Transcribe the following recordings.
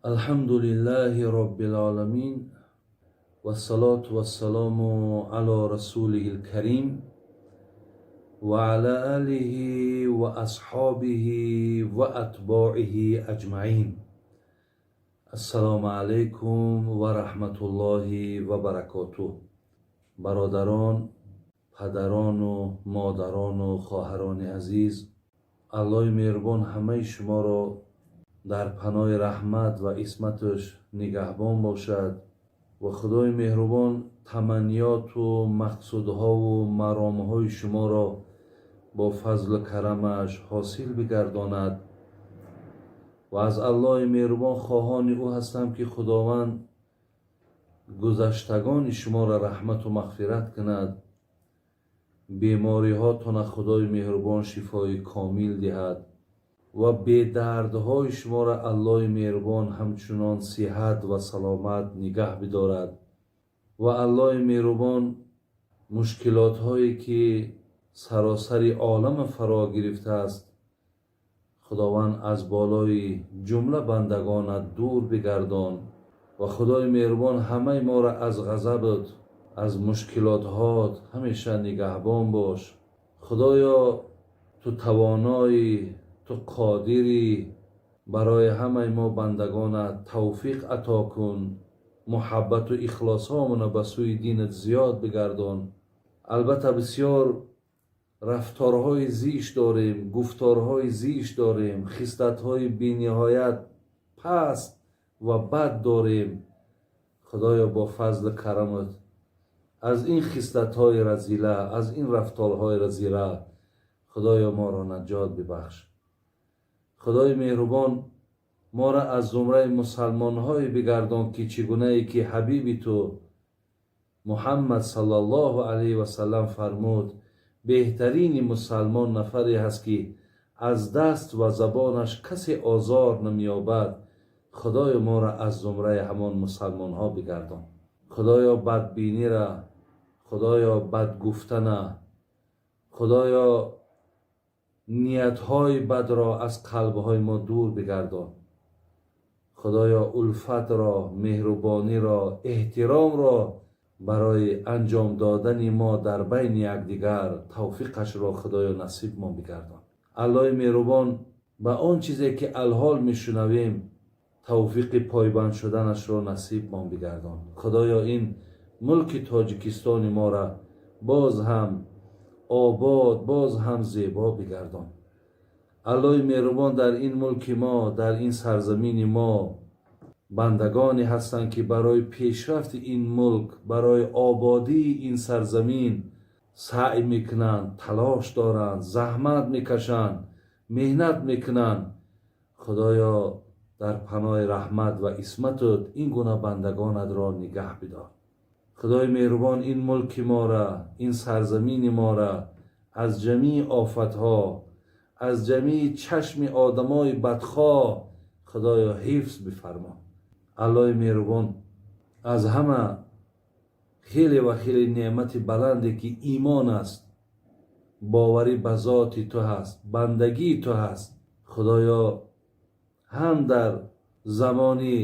الحمد لله رب العالمين والصلاة والسلام على رسوله الكريم وعلى آله وأصحابه وأتباعه أجمعين. السلام عليكم ورحمة الله وبركاته. Бародарон, падарону модарону хоҳарони азиз, Аллоҳи меҳрубон ҳамаи шуморо дар паноҳи раҳмат ва исматаш нигаҳбон бошад ва Худои меҳрубон таманниёту мақсудҳову маромҳои шуморо бо фазлу карамаш ҳосил бигардонад. Ва аз Аллоҳи меҳрубон хоҳони ӯ ҳастам, ки Худованд гузаштагони шуморо раҳмату мағфират кунад, бемориҳотона Худои меҳрубон шифои комил диҳад ва бедардҳои шуморо Аллоҳи меҳрубон ҳамчунон сиҳат ва саломат нигаҳ бидорад ва Аллоҳи меҳрубон мушкилотҳое, ки саросари олама фаро гирифтааст, Худованд аз болои ҷумла бандагонат дур бигардон ва Худои меҳрубон ҳамаи моро аз ғазабат, аз мушкилотҳот ҳамеша нигаҳбон бош. Худоё, ту тавоноӣ, ту қодирӣ, барои ҳамаи мо бандагонат тавфиқ ато кун, муҳаббату ихлосҳомона ба сӯи динат зиёд бигардон. Албатта, бисёр рафторҳои зишт дорем, гуфторҳои зишт дорем, хислатҳои бениҳоят паст ва бад дорем. Худоё, бо фазлу карамат аз ин хислатҳои разила, аз ин рафторҳои разила, Худоё, моро наҷот бибахш. Худои меҳрубон моро аз зумраи мусалмонҳое бигардон, ки чӣ гунае ки ҳабиби ту Муҳаммад саллаллоҳу алайҳи васаллам фармуд: «Беҳтарини мусалмон нафаре ҳаст, ки аз даст ва забонаш касе озор намеёбад». Худоё, моро аз зумраи ҳамон мусалмонҳо бигардон. Худоё, бадбинира, Худоё, бадгуфтана, Худоё, ниятҳои бадро аз қалбҳои мо дур бигардон. Худоё, улфатро, меҳрубониро, эҳтиромро барои анҷом додани мо дар байни якдигар тавфиқашро, Худоё, насибмон бигардон. Аллоҳи меҳрубон ба он чизе, ки алҳол мешунавем, тавфиқи пойбанд шуданашро насибмон бигардон. Худоё, ин мулки Тоҷикистони моро боз ҳам обод, боз ҳам зебо бигардон. Аллоҳи меҳрубон, дар ин мулки мо, дар ин сарзамини мо бандагоне ҳастанд, ки барои пешрафти ин мулк, барои ободии ин сарзамин саъй мекунанд, талош доранд, заҳмат мекашанд, меҳнат мекунанд. Худоё, дар паноҳи раҳмат ва исматат ин гуна бандагонатро нигаҳ бидор. Худои меҳрубон, ин мулки мора, ин сарзамини мора аз ҷамии офатҳо, аз ҷамии чашми одамои бадхоҳ, Худоё, ҳифз бифармо. Аллоҳи меҳрубон аз ҳама хеле ва хеле неъмати баланде, ки имон аст, боварӣ ба зоти ту ҳаст, бандагии ту ҳаст, Худоё, ҳам дар замони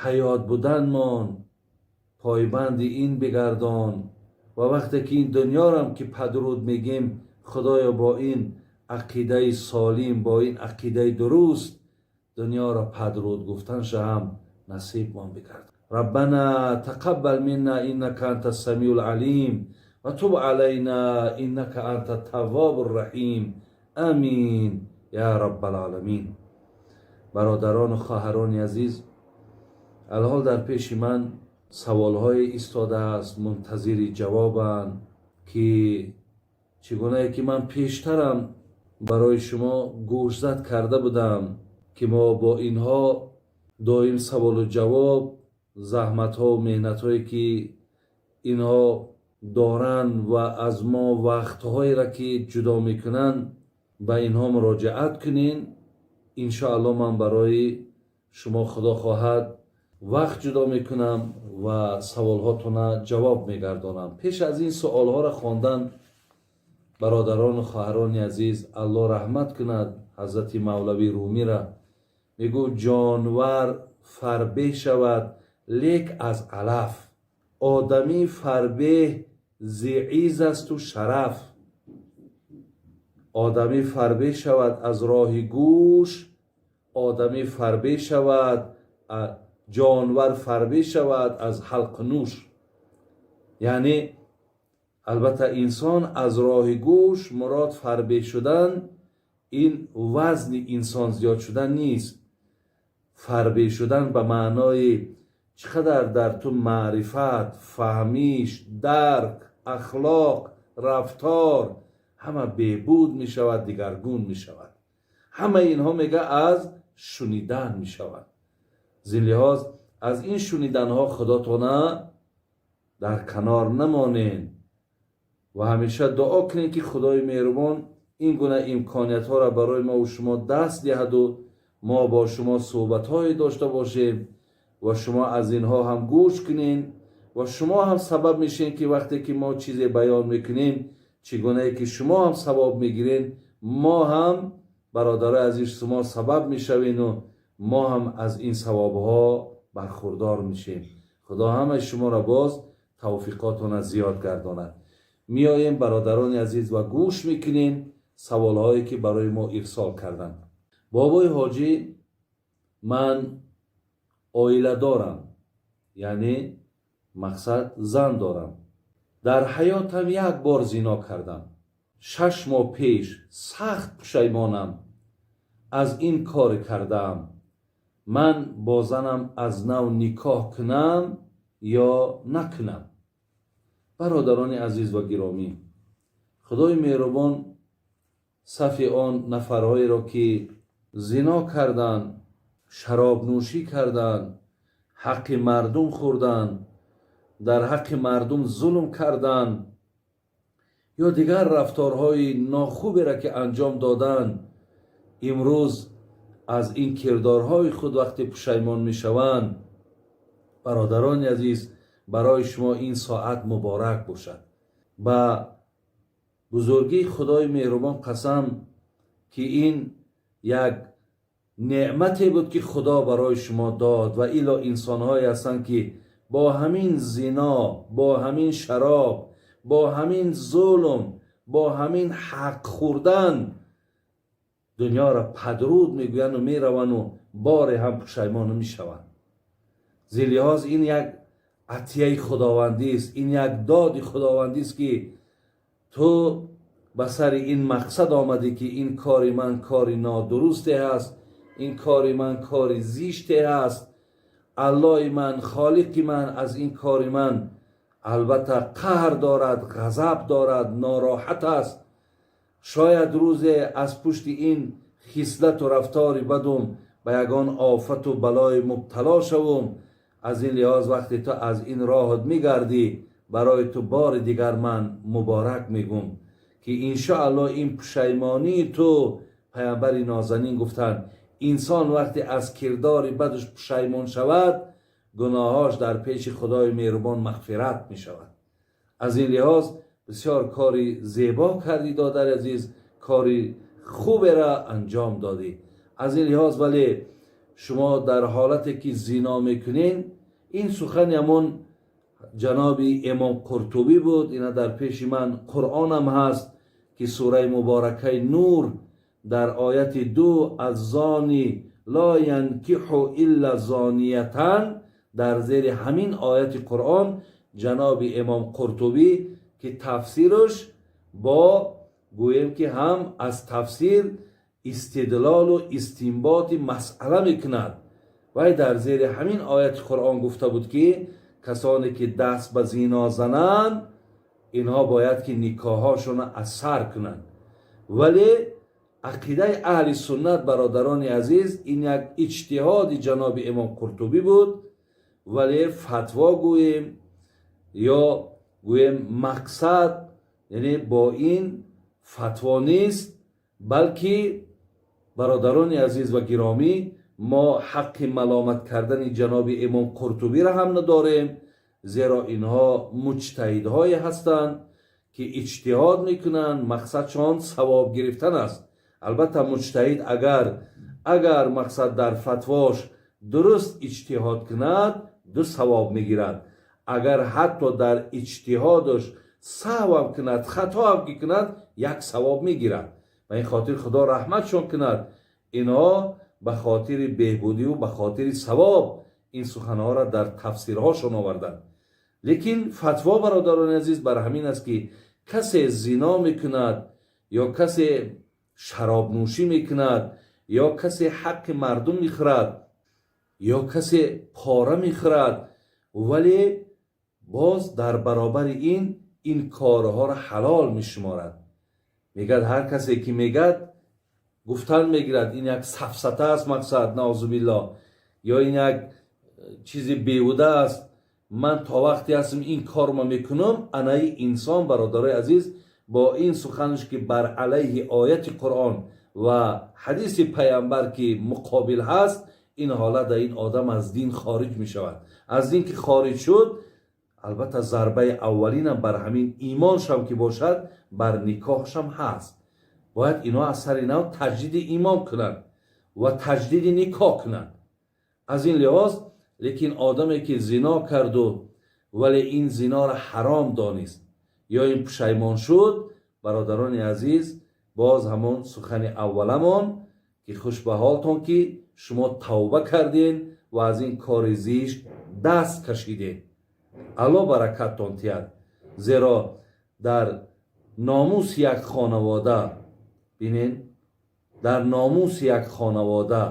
ҳаёт буданмон пойбанди ин бигардон ва вақте ки ин дунёрам ки падруд мегем, Худоё, бо ин ақидаи солим, бо ин ақидаи дуруст дунёро падруд гуфтанша ҳам насибмон бигардон. ربنا تقبل منا إنك أنت السميع العليم وتب علينا إنك أنت التواب الرحيم. آمين يا رب العالمين. Бародарону хоҳарони азиз, алҳол дар пеши ман саволҳое истодааст, мунтазири ҷавобанд, ки чӣ гунае ки ман пештарам барои шумо гӯшзад карда будам, ки мо бо инҳо доим саволу ҷавоб, заҳматҳо, меҳнатҳое, ки инҳо доранд ва аз мо вақтҳоеро ки ҷудо мекунанд, ба инҳо муроҷиат кунен. Иншоалло, ман барои шумо, Худо хоҳад, вақт ҷудо мекунам ва саволҳотона ҷавоб мегардонам. Пеш аз ин суолҳоро хондан, бародарону хоҳарони азиз, Аллоҳ раҳмат кунад ҳазрати Мавлавӣ Румира. Мегӯ: ҷонвар фарбеҳ шавад, лек аз алаф, одамӣ фарбеҳ зи изз асту шараф. Одамӣ фарбеҳ шавад аз роҳи гӯш, одамӣ фарбеҳ шавад, ҷонвар фарбеҳ шавад аз ҳалқу нӯш. Яъне, албатта, инсон аз роҳи гӯш мурод фарбеҳ шудан ин вазни инсон зиёд шудан нест. Фарбеҳ шудан ба маънои чӣ қадар дар ту маърифат, фаҳмиш, дарк, ахлоқ, рафтор ҳама беҳбуд мешавад, дигаргун мешавад. Ҳамаи инҳо, мега, аз шунидан мешавад. Зин лиҳоз, аз ин шуниданҳо худотона дар канор намонед ва ҳамеша дуо кунед, ки Худои меҳрубон ин гуна имкониятҳоро барои мову шумо даст диҳаду мо бо шумо суҳбатҳое дошта бошем ва шумо аз инҳо ҳам гӯш кунед ва шумо ҳам сабаб мешед, ки вақте ки мо чизе баён мекунем, чӣ гунае ки шумо ҳам савоб мегиред, мо ҳам, бародарои азиз, шумо сабаб мешавену мо ҳам аз ин савобҳо бархурдор мешем. Худо ҳамаи шуморо боз тавфиқотона зиёд гардонад. Меоем, бародарони азиз, ва гӯш мекунем саволҳое, ки барои мо ирсол карданд. Бобои ҳоҷӣ, ман оила дорам, яъне мақсад зан дорам. Дар ҳаётам як бор зино кардам, 6 моҳ пеш. Сахт пушаймонам аз ин кори кардаам. Ман бо занам аз нав никоҳ кунам ё накунам? Бародарони азиз ва гиромӣ, Худои меҳрубон сафи он нафарҳоеро, ки зино карданд, шаробнӯшӣ карданд, ҳаққи мардум хӯрданд, дар ҳаққи мардум зулм карданд ё дигар рафторҳои нохуберо, ки анҷом доданд, имрӯз аз ин кирдорҳои худ вақте пушаймон мешаванд, бародарони азиз, барои шумо ин соат муборак бошад. Ба бузургии Худои меҳрубон қасам, ки ин як неъмате буд, ки Худо барои шумо дод. Ва илло инсонҳое ҳастанд, ки бо ҳамин зино, бо ҳамин шароб, бо ҳамин зулм, бо ҳамин ҳақ хӯрдан дунёро падруд мегӯянду мераванду боре ҳам пушаймон намешаванд. Зин лиҳоз, ин як атияи худовандист, ин як доди худовандист, ки ту ба сари ин мақсад омадӣ, ки ин кори ман кори нодурусте ҳаст, ин кори ман кори зиште ҳаст, Аллои ман, Холиқи ман аз ин кори ман албатта қаҳр дорад, ғазаб дорад, нороҳат аст. Шояд рӯзе аз пушти ин хислату рафтори бадум ба ягон офату балое мубтало шавум. Аз ин лиҳоз, вақте ту аз ин роҳат мегардӣ, барои ту бори дигар ман муборак мегӯм, ки иншоаллоҳ ин пушаймонии ту. Паямбари нозанин гуфтанд: инсон вақте аз кирдори бадаш пушаймон шавад, гуноҳош дар пеши Худои меҳрубон мағфират мешавад. Аз ин лиҳоз, бисёр кори зебо кардӣ, додари азиз, кори хуберо анҷом додӣ. Аз ин лиҳоз, вале шумо дар ҳолате ки зино мекунед, ин сухани ҳамон ҷаноби Имом Қуртубӣ буд. Ина дар пеши ман Қуръонам ҳаст, ки сураи муборакаи Нур дар ояти 2: الزاني لا ينكح إلا زانية. Дар зери ҳамин ояти Қуръон ҷаноби Имом Қуртубӣ, ки тафсираш бо гӯем, ки ҳам аз тафсир истидлолу истинботи масъала мекунад, вай дар зери ҳамин ояти Қуръон гуфта буд, ки касоне ки даст ба зино зананд, инҳо бояд ки никоҳҳошонро аз сар кунанд. Вале ақидаи аҳли суннат, бародарони азиз, ин як иҷтиҳоди ҷаноби Имом Қуртубӣ буд, вале фатво гӯем ё гӯем мақсад, яъне бо ин фатво нест, балки, бародарони азиз ва гиромӣ, мо ҳаққи маломат кардани ҷаноби Имом Қуртубиро ҳам надорем, зеро инҳо муҷтаҳидҳое ҳастанд, ки иҷтиҳод мекунанд, мақсадшон савоб гирифтан аст. Албатта, муҷтаҳид агар Агар, мақсад, дар фатвош дуруст иҷтиҳод кунад, ду савоб мегирад. Агар ҳатто дар иҷтиҳодаш саҳвам кунад, хатоам ки кунад, як савоб мегирад. Ба ин хотир, Худо раҳматшон кунад, инҳо ба хотири беҳбудиву ба хотири савоб ин суханҳоро дар тафсирҳошон оварданд. Лекин фатво, бародарони азиз, бар ҳамин аст, ки касе зино мекунад ё касе шаробнӯшӣ мекунад, ё касе ҳаққи мардум мехӯрад, ё касе пора мехӯрад, вале боз дар баробари ин корҳоро ҳалол мешуморад, мегӯяд, ҳар касе ки мегӯяд, гуфтан мегирад, ин як сафсата аст, мақсад, наъузубиллоҳ, ё ин як чизи беҳуда аст, ман то вақте ҳастам, ин корро мекунам. Анаи инсон, бародарои азиз, бо ин суханаш, ки бар алайҳи ояти Қуръон ва ҳадиси Паямбар ки муқобил ҳаст, ин ҳолат ин одам аз дин хориҷ мешавад. Аз дин ки хориҷ шуд, албатта, зарбаи аввалинам бар ҳамин имоншам ки бошад, бар никоҳшам ҳаст. Бояд инҳо аз сари нав таҷдиди имон кунанд ва таҷдиди никоҳ кунанд. Аз ин лиҳоз, лекин одаме ки зино карду, вале ин зиноро ҳаром донист ё ин пушаймон шуд, бародарони азиз, боз ҳамон сухани авваламон, ки хуш ба ҳолтон, ки шумо тавба кардем ва аз ин кори зишт даст кашидем. Алло баракаттон тиҳад, зеро дар номуси як хонавода, бинен, дар номуси як хонавода,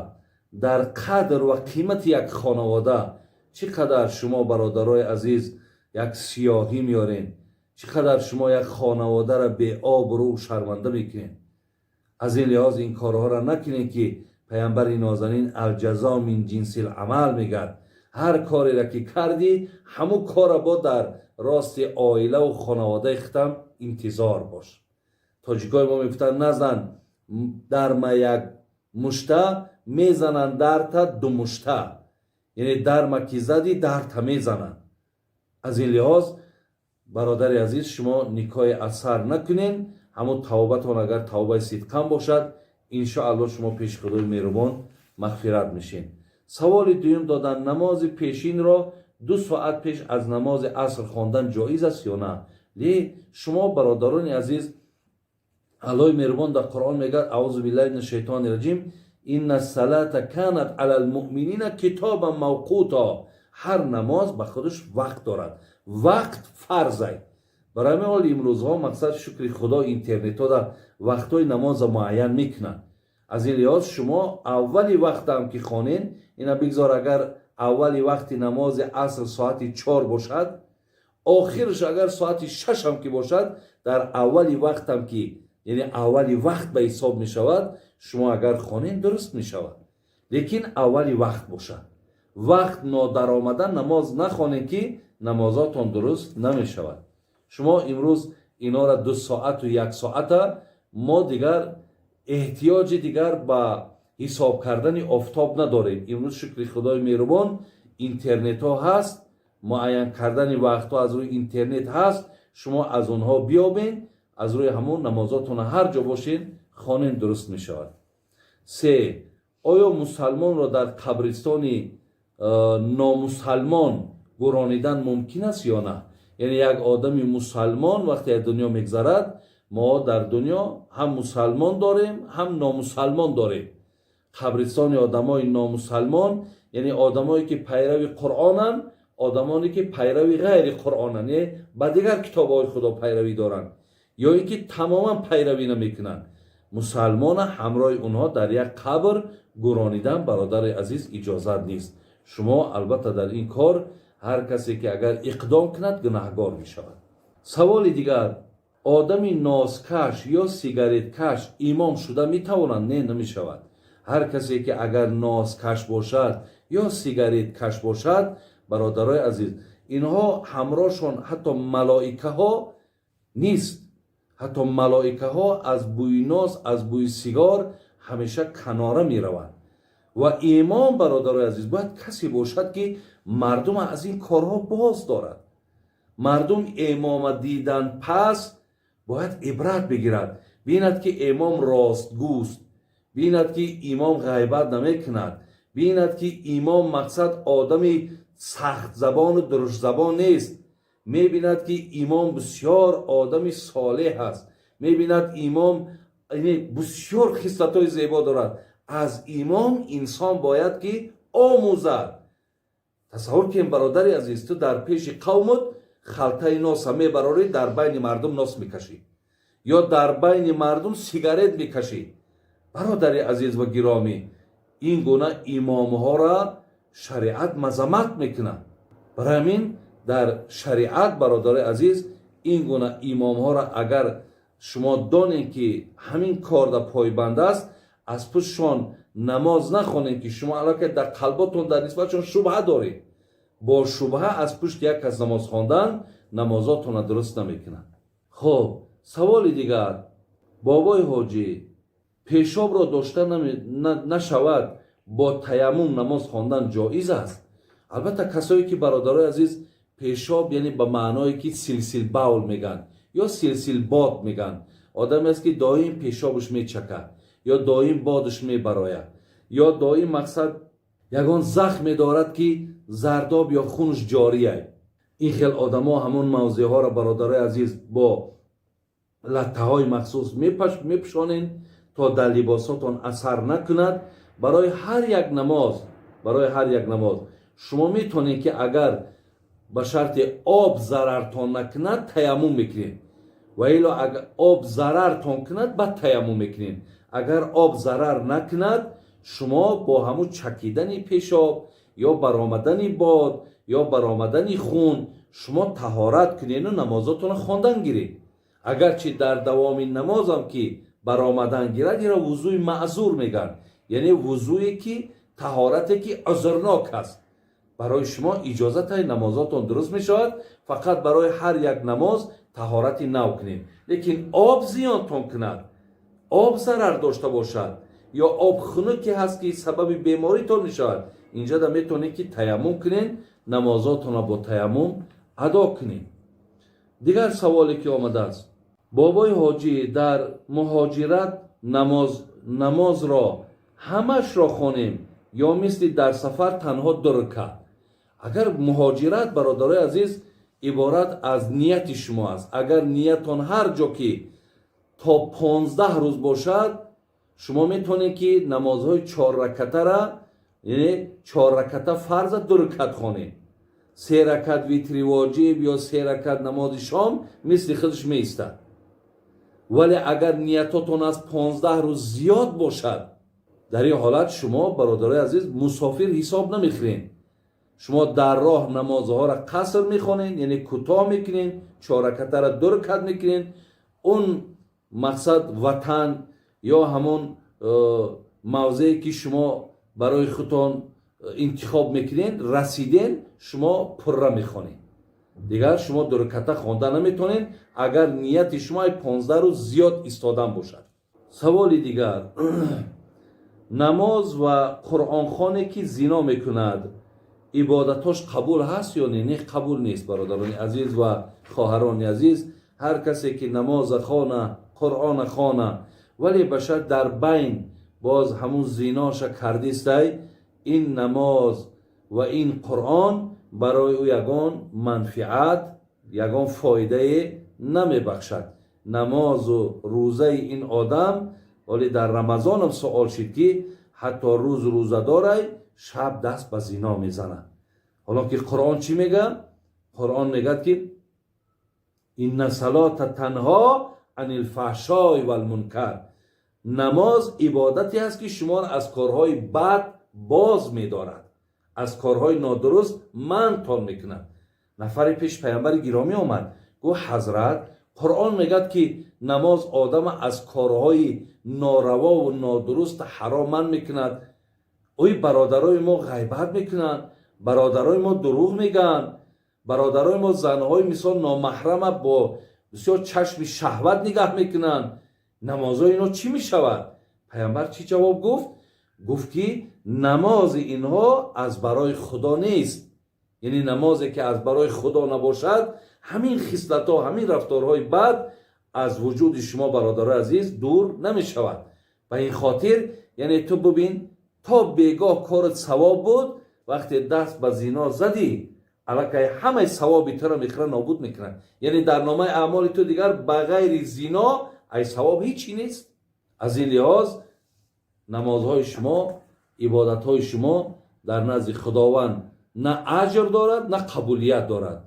дар қадр ва қимати як хонавода чӣ қадар шумо, бародарои азиз, як сиёҳӣ меорен, чӣ қадар шумо як хонаводаро беобрӯ шарманда мекунед. Аз ин лиҳоз ин корҳоро накунед, ки Паямбари нозанин «الجزاء من جنس العمل» мегӯяд. Ҳар кореро ки кардӣ, ҳамун корро бо дар рости оилаву хонаводаи худам интизор бош. Тоҷикои мо мегуфтанд: «Назан дарма як мушта, мезананд дарта ду мушта». Яъне дарма ки задӣ, дарта мезананд. Аз ин лиҳоз, бародари азиз, шумо никоҳи аз сар накунен. Ҳамун тавбатон агар тавбаи сидқан бошад, иншоалло, шумо пеши Худои меҳрубон мағфират мешед. Саволи дуюм додан: намози пешинро 2 соат пеш аз намози аср хондан ҷоиз аст ё на? Ле шумо, бародарони азиз, Аллоҳи меҳрубон дар Қуръон мегӯяд: «أعوذ بالله من الشيطان الرجيم، إن الصلاة كانت على المؤمنين كتابا موقوتا». Ҳар намоз ба худаш вақт дорад, вақт фарзай. Барои ҳамин ҳол имрӯзҳо, мақсад, шукри Худо, интернетҳо дар вақтҳои намоза муайян мекунанд. Аз ин лиҳоз шумо аввали вақтам ки хонен, ина бигзор, агар аввали вақти намози аср соати 4 бошад, охираш агар соати 6ам ки бошад, дар аввали вақтам ки, яъне аввали вақт ба ҳисоб мешавад, шумо агар хонен, дуруст мешавад. Лекин аввали вақт бошад. Вақт нодаромада намоз нахонед, ки намозотон дуруст намешавад. Шумо имрӯз инора 2 соату як соата, мо дигар эҳтиёҷи дигар ба ҳисоб кардани офтоб надорем. Имрӯз, шукри Худои меҳрубон, интернетҳо ҳаст, муайян кардани вақтҳо аз рӯи интернет ҳаст. Шумо аз онҳо биёбед, аз рӯи ҳамон намозотона ҳар ҷо бошед, хонен, дуруст мешавад. Се: оё мусалмонро дар қабристони номусалмон гӯронидан мумкин аст ё на? Яъне як одами мусалмон вақте аз дунё мегзарад, мо дар дунё ҳам мусалмон дорем, ҳам номусалмон дорем. Қабристони одамои номусалмон, яъне одамое ки пайрави Қуръонанд, одамоне ки пайрави ғайри Қуръонанд, яъне ба дигар китобҳои Худо пайравӣ доранд ё ин ки тамоман пайравӣ намекунанд, мусалмона ҳамроҳи онҳо дар як қабр гӯронидан, бародари азиз, иҷозат нест. Шумо албатта дар ин кор ҳар касе ки агар иқдом кунад, гунаҳгор мешавад. Саволи дигар: одами носкаш ё сигареткаш имом шуда метавонад? Не, намешавад. Ҳар касе ки агар носкаш бошад ё сигареткаш бошад, бародарои азиз, инҳо ҳамроҳшон ҳатто малоикаҳо нест. Ҳатто малоикаҳо аз бӯи нос, аз бӯи сигор ҳамеша канора мераванд. Ва имом, бародарои азиз, бояд касе бошад, ки мардум аз ин корҳо боз дорад. Мардум имома дидан пас бояд ибрат бигирад, бинад, ки имом ростгӯст. Бинад, ки имом ғайбат намекунад, бинад, ки имом, мақсад, одами сахтзабону дуруштзабон нест, мебинад, ки имом бисёр одами солеҳ аст, мебинад, имом бисёр хислатҳои зебо дорад. Аз имом инсон бояд ки омӯзад. Тасаввур кунем, бародари азиз, ту дар пеши қавмут халтаи носа мебарорӣ, дар байни мардум нос мекашӣ ё дар байни мардум сигарет мекашӣ. Бародари азиз ва гиромӣ, ин гуна имомҳоро шариат мазаммат мекунад. Барои ҳамин дар шариат, бародари азиз, ин гуна имомҳоро агар шумо донед, ки ҳамин корда пойбанд аст, аз пуштшон намоз нахонед, ки шумо аллакай дар қалботон дар нисбатшон шубҳа доред. Бо шубҳа аз пушти як кас намоз хондан намозотонро дуруст намекунад. Хуб, саволи дигар: бобои ҳоҷӣ, пешобро дошта нашавад, бо таяммум намоз хондан ҷоиз аст? Албатта, касое ки, бародарои азиз, пешоб, яъне ба маъное ки силсил бавл мегӯянд ё силсил бод мегӯянд, одамест, ки доим пешобаш мечакад ё доим бодаш мебарояд ё доим, мақсад, ягон захме дорад, ки зардоб ё хунаш ҷория, ин хел одамо ҳамон мавзеъҳоро, бародарои азиз, бо латтаҳои махсус мепӯшонед, то дар либосотон асар накунад. Барои ҳар як намоз, барои ҳар як намоз шумо метавонед, ки агар ба шарти об зарартон накунад, таяммум мекунед. Ва ило агар об зарартон кунад, баъд таяммум мекунед. Агар об зарар накунад, шумо бо ҳамун чакидани пешоб ё баромадани бод ё баромадани хун шумо таҳорат кунеду намозотонро хондан гиред. Агарчи дар давоми намозам ки баромадан гирад, инро вузӯи маъзур мегӯянд, яъне вузӯе ки, таҳорате ки узрнок аст. Барои шумо иҷозатай, намозотон дуруст мешавад, фақат барои ҳар як намоз таҳорати нав кунед. Лекин об зиёнтон кунад, об зарар дошта бошад ё об хунуке ҳаст, ки сабаби беморитон мешавад, инҷода метавонед, ки таяммум кунед, намозотонро бо таяммум адо кунед. Дигар саволе ки омадааст: бобои ҳоҷӣ, дар муҳоҷират намозро ҳамашро хонем ё мисли дар сафар танҳо ду ракат? Агар муҳоҷират, бародарои азиз, иборат аз нияти шумо аст. Агар ниятон ҳар ҷо ки то 15 рӯз бошад, шумо метавонед, ки намозҳои чорракатара, яъне чорраката фарза ду ракат хонед, се ракат витри воҷиб ё се ракат намози шом мисли худаш меистад. Вале агар ниятотон аз 15 рӯз зиёд бошад, дар ин ҳолат шумо, бародарои азиз, мусофир ҳисоб намехӯред. Шумо дар роҳ намозҳоро қаср мехонед, яъне кӯтоҳ мекунед, чорракатаро ду ракат мекунед. Он мақсад, ватан ё ҳамон мавзее ки шумо барои худтон интихоб мекунед, расиден, шумо пурра мехонед. Дигар шумо дураката хонда наметавонед, агар нияти шумо ай 15 рӯз зиёд истодан бошад. Саволи дигар: намоз ва қуръонхоне ки зино мекунад, ибодатош қабул ҳаст ё не? Не, қабул нест. Бародарони азиз ва хоҳарони азиз, ҳар касе ки намоза хона, қуръона хона, вале ба шарт дар байн боз ҳамун зиноша кардистай, ин намоз ва ин қуръон барои ӯ ягон манфиат, ягон фоидае намебахшад. Намозу рӯзаи ин одам, вале дар Рамазонам суол шид, ки ҳатто рӯз рӯзадорай, шаб даст ба зино мезанад. Ҳоло ки Қуръон чӣ мегӯяд? Қуръон мегӯяд, ки инна салота танҳо анил фаҳшои валмункар. Намоз ибодате аст, ки шуморо аз корҳои бад боз медорад, аз корҳои нодуруст манътон мекунад. Нафаре пеш паямбари гиромӣ омад, гуфт: «Ҳазрат, Қуръон мегӯяд, ки намоз одама аз корҳои норавову нодуруст, ҳаром манъ мекунад. Ои бародарои мо ғайбат мекунанд, бародарои мо дурӯғ мегӯянд, бародарои мо занҳои мисол номаҳрама бо бисёр чашми шаҳват нигаҳ мекунанд. Намозҳои инҳо чӣ мешавад?» Паямбар чӣ ҷавоб гуфт? Гуфт, ки намози инҳо аз барои Худо нест. Яъне намозе ки аз барои Худо набошад, ҳамин хислатҳо, ҳамин рафторҳои бад аз вуҷуди шумо, бародарои азиз, дур намешавад. Ба ин хотир Яъне ту бубин, то бегоҳ корат савоб буд, вақте даст ба зино задӣ, аллакай ҳамаи савоби туро мехӯра, нобуд мекунад. Яъне дар номаи аъмоли ту дигар ба ғайри зино ай савоб ҳичи нест. Аз ин лиҳоз намозҳои шумо, ибодатҳои шумо дар назди Худованд на аҷр дорад, на қабулият дорад,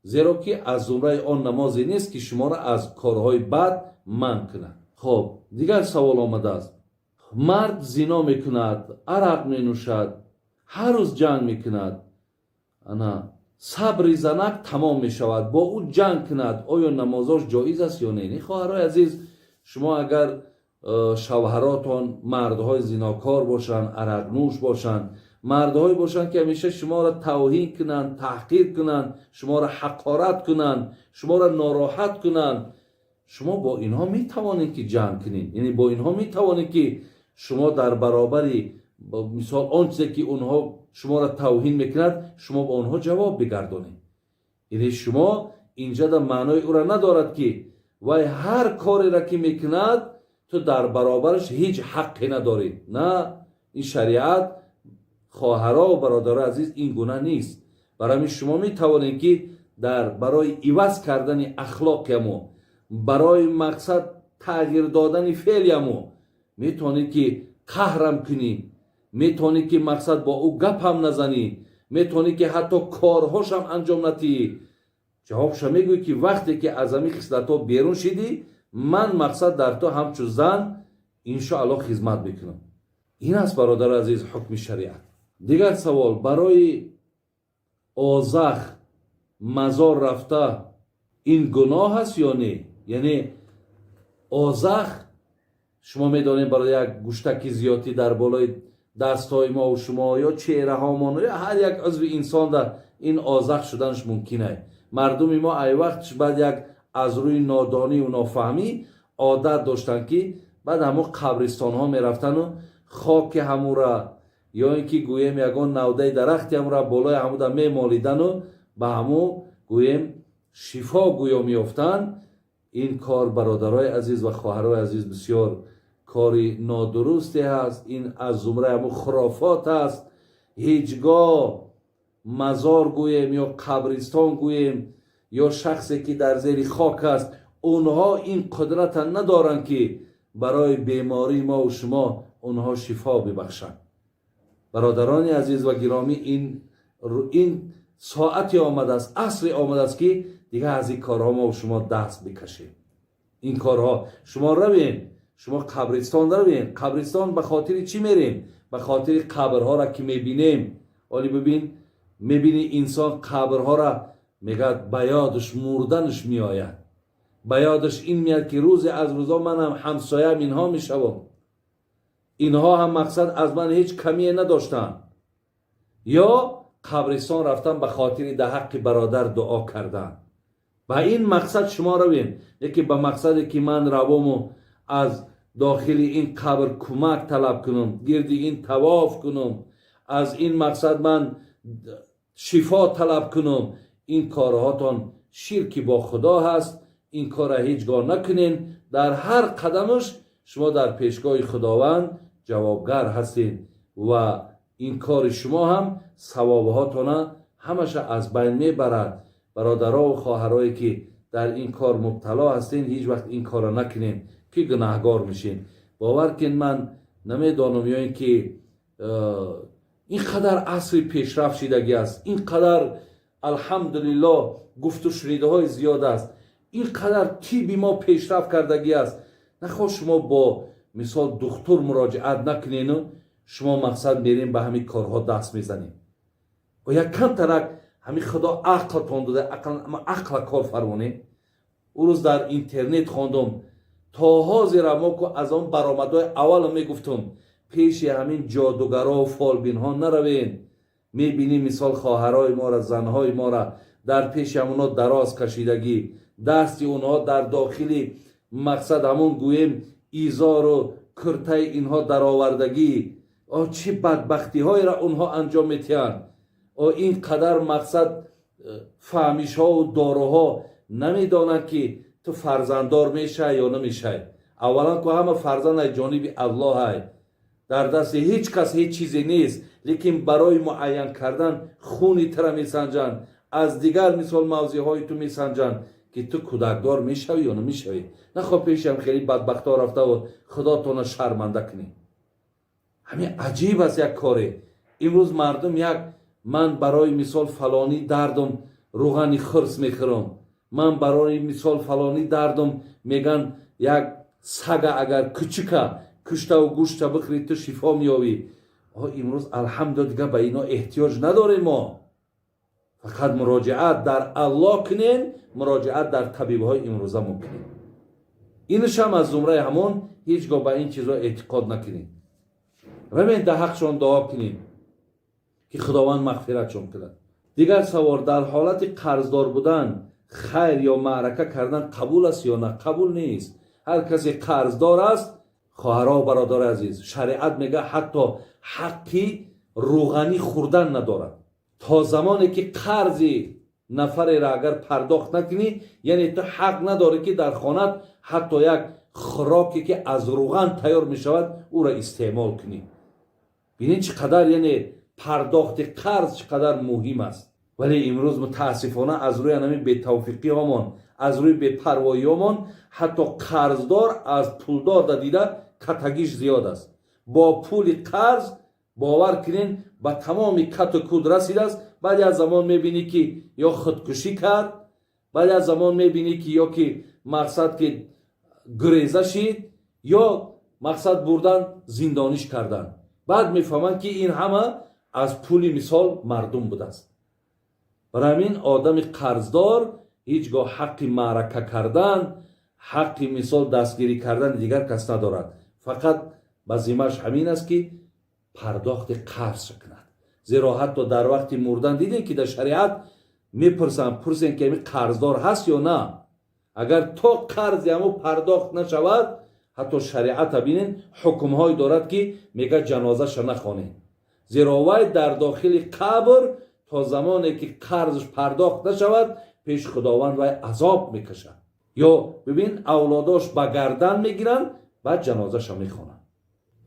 зеро ки аз зумраи он намозе нест, ки шуморо аз корҳои бад манъ кунад. Хоб, дигар савол омадааст: мард зино мекунад, арақ менӯшад, ҳар рӯз ҷанг мекунад, ана сабри занак тамом мешавад, бо ӯ ҷанг кунад, оё намозош ҷоиз аст ё не? Не, хоҳарои азиз, шумо агар шавҳаротон мардҳои зинокор бошанд, арақнӯш бошанд, мардҳое бошанд, ки ҳамеша шуморо тавҳин кунанд, таҳқир кунанд, шуморо ҳақорат кунанд, шуморо нороҳат кунанд, шумо бо инҳо метавонед, ки ҷанг кунед. Яъне бо инҳо метавонед, ки шумо дар баробари, мисол, он чизе ки онҳо шуморо тавҳин мекунад, шумо ба онҳо ҷавоб бигардонед. Яъне шумо инҷа да маънои ӯра надорад, ки вай ҳар кореро ки мекунад, ту дар баробараш ҳеҷ ҳаққе надорӣ. На, ин шариат, хоҳаро ва бародарои азиз, ин гуна нест. Барои ҳамин шумо метавонед, ки дар барои иваз кардани ахлоқиямо, барои мақсад тағйир додани феълиямо метавонед, ки қаҳрам кунӣ, метавонӣ, ки мақсад бо ӯ гапам назанӣ, метавонӣ, ки ҳатто корҳошам анҷом натиҳӣ. Ҷавобша мегӯӣ, ки вақте ки аз ҳамин хислатҳо берун шидӣ, ман мақсад дар ту ҳамчун зан иншоаллоҳ хизмат мекунам. Ин аст, бародари азиз, ҳукми шариат. Дигар савол: барои озах мазор рафта, ин гуноҳ аст ё не? Яъне озах, шумо медонед, барои як гӯштаки зиёдтӣ дар болои дастҳои мо шумо ё чеҳраҳомон ё ҳар як узви инсон дар ин озах шуданаш мумкин аст. Мардуми мо ай вақт баъд як аз рӯи нодонию нофаҳмӣ одат доштанд, ки баъд ҳамун қабристонҳо мерафтану хоки ҳамура ё ин ки гӯем ягон навдаи дарахти ҳамура болои ҳамуда мемолидану ба ҳаму гӯем шифо гӯё меёфтанд. Ин кор, бародарои азиз ва хоҳарои азиз, бисёр кори нодурусте ҳаст. Ин аз зумраи ҳамун хурофот аст. Ҳеҷ гоҳ мазор гӯем ё қабристон гӯем ё шахсе ки дар зери хок аст, онҳо ин қудрата надоранд, ки барои бемории мову шумо онҳо шифо бибахшанд. Бародарони азиз ва гиромӣ, ин соате омадааст, асре омадааст, ки дигар аз ин корҳо мову шумо даст бикашем. Ин корҳо, шумо равем, шумо қабристон равем. Қабристон ба хотири чӣ мерем? Ба хотири қабрҳоро ки мебинем. Оли бибин, мебини, инсон қабрҳоро мегӯяд, ба ёдаш мурданаш меояд, ба ёдаш ин меяд, ки рӯзе аз рӯзо манам ҳамсоям инҳо мешавам, инҳо ҳам мақсад аз ман ҳеҷ камие надоштанд. Ё қабристон рафтан ба хотири дар ҳаққи бародар дуо кардан. Ба ин мақсад шумо равем, яке ба мақсаде ки ман равому аз дохили ин қабр кӯмак талаб кунам, гирди ин тавоф кунам, аз ин мақсад ман шифо талаб кунам, ин корҳотон ширки бо Худо ҳаст. Ин корра ҳеҷ гоҳ накунен. Дар ҳар қадамаш шумо дар пешгоҳи Худованд ҷавобгар ҳастед ва ин кори шумо ҳам савобҳотона ҳамаша аз байн мебарад. Бародарову хоҳарое ки дар ин кор мубтало ҳастен, ҳеҷ вақт ин корро накунен, ки гунаҳгор мешен. Бовар кун, ман намедонам, ё ин ки ин қадар асри пешрафт шидагӣ аст, ин қадар, алҳамдулиллоҳ, гуфту шунидаҳои зиёд аст, ин қадар тиби мо пешрафт кардагӣ аст, нахоҳ шумо бо мисол духтур муроҷиат накунену шумо мақсад мерем, ба ҳамин корҳо даст мезанем. Як камтарак ҳамин Худо ақлтон дода, ақла кор фармонем. Ӯ рӯз дар интернет хондум, то ҳозира мо ку аз он баромадҳои аввало мегуфтум: пеши ҳамин ҷодугарову фолбинҳо наравен. Мебинӣ, мисол, хоҳарои мора, занҳои мора дар пеши ҳамонҳо дароз кашидагӣ, дасти онҳо дар дохили мақсад ҳамон гӯем изору куртаи инҳо даровардагӣ. О, чӣ бадбахтиҳоеро онҳо анҷом метиҳанд! О, ин қадар мақсад фаҳмишҳову доруҳо намедонанд, ки ту фарзанддор мешай ё намешай. Аввалан ку ҳама фарзанд аз ҷониби Аллоҳай. Дар дасти ҳеҷ кас ҳеҷ чизе нест, лекин барои муайян кардан хуни тура месанҷанд, аз дигар мисол мавзеъҳои ту месанҷанд, ки ту кӯдакдор мешавӣ ё намешавӣ. Нахоҳ пешам хеле бадбахтҳо рафтаву худотона шарманда кунӣ. Ҳамин аҷиб аст як коре. Имрӯз мардум як ман барои мисол фалонӣ дардум рӯғани хирс мехӯрам, ман барои мисол фалонӣ дардум, меган, як сага агар кучука куштаву гӯшта бихӯрӣ, ту шифо меёвӣ. Имрӯз, алҳамдулилла, дигар ба ино эҳтиёҷ надорем. Мо фақат муроҷиат дар Аллоҳ кунем, муроҷиат дар табибҳои имрӯза мумкинем. Инашам аз зумраи ҳамон. Ҳеҷ гоҳ ба ин чизҳо эътиқод накунем. Равен, дар ҳақшон дуо кунем, ки Худованд мағфиратшон кунад. Дигар савол: дар ҳолати қарздор будан хайр ё маърака кардан қабул аст ё на? Қабул нест. Ҳар касе қарздор аст, хоҳаро, бародари азиз, шариат мега, ҳатто ҳаққи рӯғанӣ хӯрдан надорад то замоне ки қарзи нафареро агар пардохт накунӣ. Яъне ту ҳақ надорӣ, ки дар хонат ҳатто як хӯроке, ки аз рӯған тайёр мешавад, ӯро истеъмол кунӣ. Бинед, чӣ қадар, яъне пардохти қарз чӣ қадар муҳим аст. Вале имрӯз, мутаассифона, аз рӯи анами бетавфиқиҳомон, аз рӯи бепарвоиҳомон, ҳатто қарздор аз пулдор да дида катагиш зиёд аст. Бо пули қарз, бовар кунен, ба тамоми кату куд расидааст. Баъд аз замон мебинӣ, ки ё худкушӣ кард, баъд аз замон мебинӣ, ки ё ки мақсад ки гуреза шид, ё мақсад бурдан зиндониш кардан. Баъд мефаҳманд, ки ин ҳама аз пули мисол мардум будааст. Барои ҳамин одами қарздор ҳеҷ гоҳ ҳаққи маърака кардан, ҳаққи мисол дастгирӣ кардани дигар кас надорад. Фақат ба зиммааш ҳамин аст, ки пардохти қарз кунад. Зеро ҳатто дар вақти мурдан дидем, ки дар шариат мепурсанд, пурсем, ки ҳамин қарздор ҳаст ё на. Агар то қарзи ҳамо пардохт нашавад, ҳатто шариата бинен, ҳукмҳое дорад, ки мега, ҷанозаша нахонед, зеро вай дар дохили қабр то замоне ки қарзш пардохт нашавад, пеши Худованд вай азоб мекашад. Ё бибин, авлодош ба гардан мегиранд, баъд ҷанозаша мехонанд.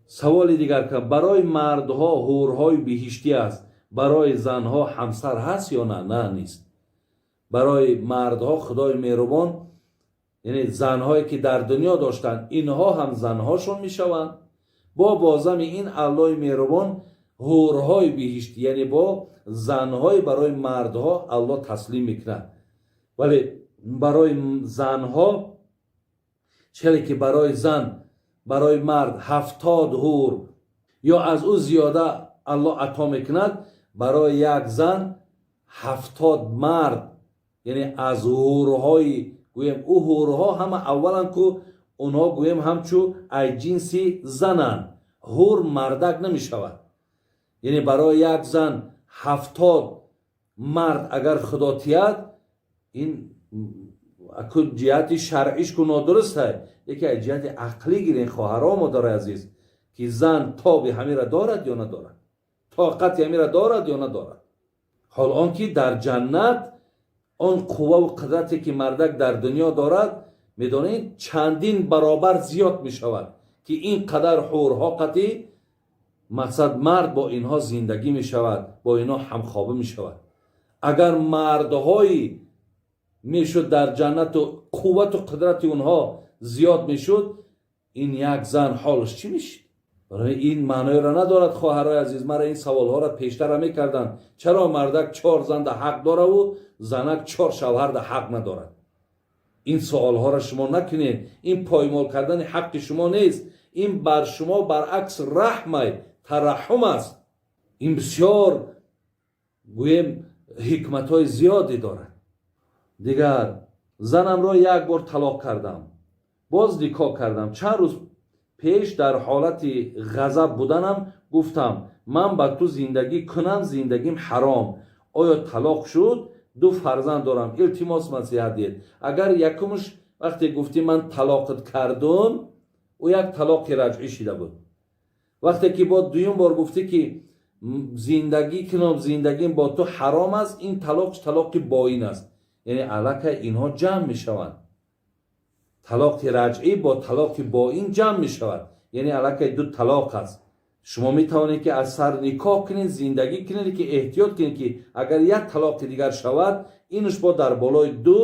Саволи дигар: барои мардҳо ҳурҳои биҳиштӣ аст, барои занҳо ҳамсар ҳаст ё на? На, нест. Барои мардҳо Худои меҳрубон, яъне занҳое ки дар дунё доштанд, инҳо ҳам занҳошон мешаванд. Бо бозами ин Аллоҳи меҳрубон ҳурҳои биҳиштӣ, яъне бо занҳои барои мардҳо Аллоҳ таслим мекунад. Вале барои занҳо, челе ки барои зан, барои мард 70 ҳур ё аз ӯ зиёда Аллоҳ ато мекунад, барои як зан 70 мард, яъне аз ҳурҳои, гӯем, ӯ ҳурҳо ҳама аввалан ку онҳо, гӯем, ҳамчу ай ҷинси зананд. Ҳур мардак намешавад. Яъне барои як зан 70 мард агар Худо тиҳад, ин аку ҷиҳати шаръиш ку нодурустай, яке аз ҷиҳати ақлӣ гирен, хоҳаро, модари азиз, ки зан тоби ҳамира дорад ё надорад, тоқати ҳамира дорад ё надорад. Ҳол он ки дар ҷаннат он қувваву қудрате, ки мардак дар дунё дорад, медонед, чандин баробар зиёд мешавад, ки ин қадар ҳурҳо қатӣ, мақсад, мард бо инҳо зиндагӣ мешавад, бо инҳо ҳамхоба мешавад. Агар мардҳои мешуд дар ҷаннату қуввату қудрати онҳо зиёд мешуд, ин як зан ҳолаш чӣ мешид? Барои ин маъноеро надорад. Хоҳарои азиз, мара ин саволҳоро пештара мекарданд: чаро мардак чор занда ҳақ дораву занак чор шавҳарда ҳақ надорад? Ин суолҳоро шумо накунед. Ин поймол кардани ҳаққи шумо нест, ин бар шумо баръакс раҳмай, тараҳҳум аст. Ин бисёр, гӯем, ҳикматҳои зиёде дорад. Дигар: занамро як бор талоқ кардам, боз никоҳ кардам. Чанд рӯз пеш дар ҳолати ғазаб буданам гуфтам: «Ман ба ту зиндагӣ кунам, зиндагим ҳаром». Оё талоқ шуд? Ду фарзанд дорам, илтимос, насиҳат диҳед. Агар якумш вақте гуфтӣ «ман талоқат кардум», ӯ як талоқи раҷъӣ шида буд. Вақте ки бо дуюм бор гуфтӣ, ки зиндагӣ кунам, зиндагим бо ту ҳаром аст, ин талоқ талоқи боин аст. Яъне аллакай инҳо ҷамъ мешаванд, талоқи раҷъӣ бо талоқи боин ҷамъ мешавад, яъне аллакай ду талоқ аст. Шумо метавонед, ки аз сар никоҳ кунед, зиндагӣ кунед, ки эҳтиёт кунед, ки агар як талоқи дигар шавад, инаш бо дар болои ду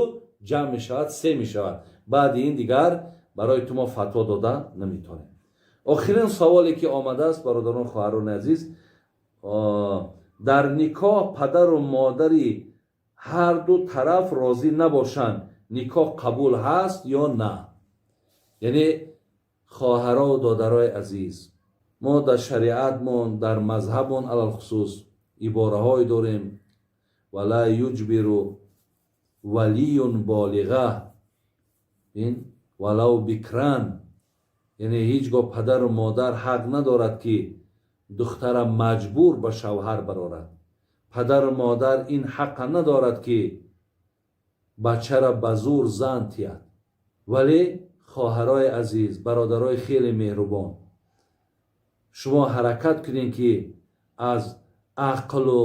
ҷамъ мешавад, се мешавад. Баъди ин дигар барои ту мо фатво дода наметавонем. Охирин саволе, ки омадааст, бародарон, хоҳарони азиз: дар никоҳ падару модари ҳарду тараф розӣ набошанд, никоҳ қабул ҳаст ё на? Яъне, хоҳарову додарои азиз, мо дар шариатмон, дар мазҳабмон алалхусус ибораҳое дорем: ولا يجبر ولي بالغة ин ولو بكرا. Яъне ҳеҷ гоҳ падару модар ҳақ надорад, ки духтара маҷбур ба шавҳар барорад. Падару модар ин ҳаққа надорад, ки бачара ба зур зан тиҳад. Вале, хоҳарои азиз, бародарои хеле меҳрубон, шумо ҳаракат кунед, ки аз ақлу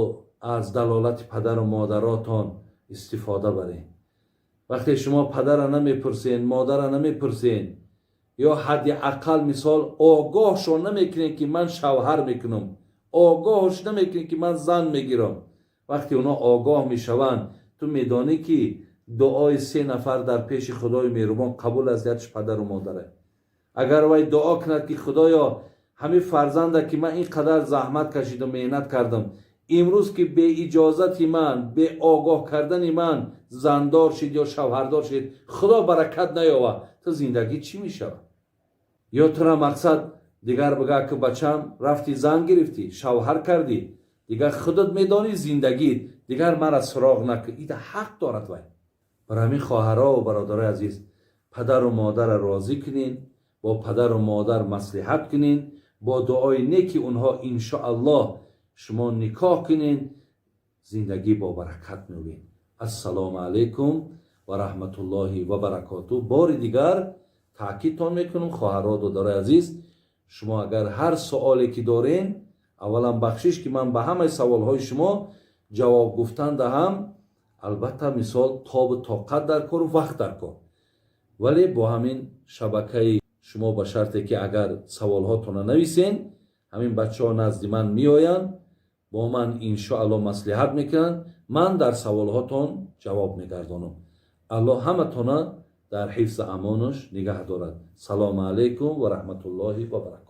аз далолати падару модаротон истифода баред. Вақте шумо падара намепурсен, модара намепурсен ё ҳадди ақал, мисол, огоҳшон намекунед, ки ман шавҳар мекунам, огоҳш намекунед, ки ман зан мегирам, вақте онҳо огоҳ мешаванд, ту медонӣ, ки дуои се нафар дар пеши Худои меҳрубон қабул аст, якш падару модаре. Агар вай дуо кунад, ки «Худоё, ҳамин фарзанда, ки ман ин қадар заҳмат кашидам, меҳнат кардам, имрӯз ки беиҷозати ман, беогоҳ кардани ман зандор шид ё шавҳардор шид, Худо баракат наёва», ту зиндагӣ чӣ мешавад? Ё тура мақсад дигар бигӯ, ки «Бачам, рафти, зан гирифтӣ, шавҳар кардӣ, дигар худат медонӣ зиндагит, дигар мара суроғ накун». Ида ҳақ дорад вай. Бар ҳамин, хоҳарову бародарои азиз, падару модарро розӣ кунен, бо падару модар маслиҳат кунен, бо дуои неки онҳо, иншоаллоҳ, шумо никоҳ кунен, зиндагӣ бо баракат меёбед. Ассалому алайкум ва раҳматуллоҳи ва баракоту. Бори дигар таъкидтон мекунам, хоҳаро, додарои азиз, шумо агар ҳар суоле ки дорен, аввалан бахшиш, ки ман ба ҳамаи саволҳои шумо ҷавоб гуфтан даҳам, албатта, мисол, тобу тоқат дар кору вақт дар кор. Вале бо ҳамин шабакаи шумо, ба шарте ки агар саволҳотона нависен, ҳамин бачаҳо назди ман меоянд, бо ман иншоалло маслиҳат мекунанд, ман дар саволҳотон ҷавоб мегардонам. Аллоҳ ҳаматона дар ҳифзи амонаш нигаҳ дорад. Салому алайкум ва раҳматуллоҳи ва баракату.